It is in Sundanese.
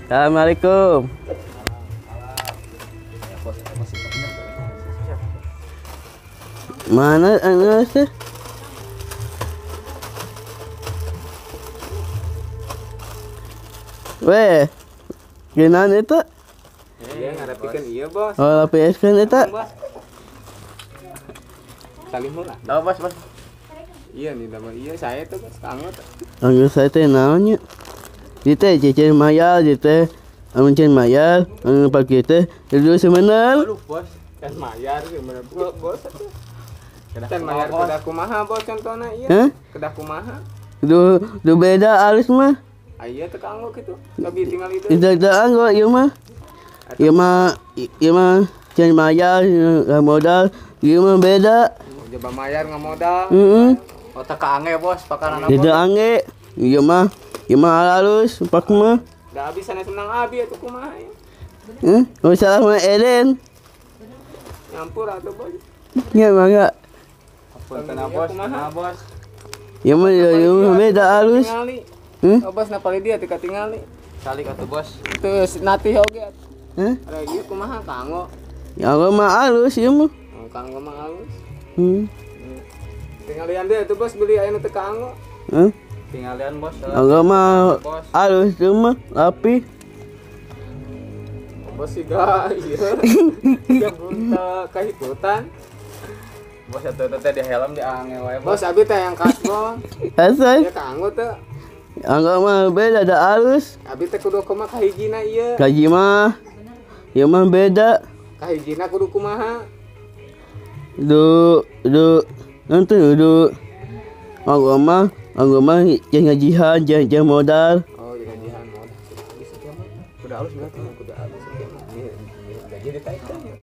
Assalamualaikum. Mana anu teh? Weh, gimana itu? Iya, ngarepikeun ieu, Bos. Oh, rapikan eta. Salim heula. Oh, Bos, Bos. Iya nih, nama iya saya tuh, Bos, kanggo teh. Anggo saya teh naon nya? Di teh cicing mayar, di teh anu cen mayar, anu pagi teh itu semenar. Aduh, Bos, can mayar gimana, Bos? Can mayar kedah kumaha, Bos, contohna ieu? Hah? Kedah kumaha? Du beda alus mah. Ah, iya teh kanggo kitu. Lebih tinggal itu. Tidak anggo ieu mah. Ieu mah can mayar modal, ieu mah beda. Coba mayar nggak modal. Heeh. Oh, teu kaangge, Bos, pakarana Bos. Tidak angge. Ieu mah halus pak mah. Da abi sanes menang abi atuh kumaha ya. Heh, oh salah mah Eden. Nyampur atuh, Bos. Nya mangga. Apunten Bos, kumaha, Bos? Ieu mah beda halus. Heh? Oh, Bos, napali dia teu katingali. Salik atuh, Bos. Terus natih oge atuh. Heh? Ada ieu kumaha kanggo? Ya mah halus ieu mah. Oh, kanggo mah halus. Hmm. Tinggalian deh tuh, Bos, beli aya nu teu kanggo. Heh? Tinggalian, Bos. Anggo mah halus ieu mah rapi. Bos siga ieu. Siga bunta kahikutan. Bos atuh teh di helm di ange wae, Bos. Abi teh yang kasbon. Asal. Ieu kanggo teu. Anggo mah beda da halus. Abi teh kudu kumaha kahijina ieu. Kahiji mah ieu mah beda. Kahijina kudu kumaha? Du nanti du anggo mah jeung ngajihan jeung modal. Oh, jeung ngajihan modal. Bisa kieu mah. Kudu halus berarti kudu halus kieu mah. Gaji ditaikkeun.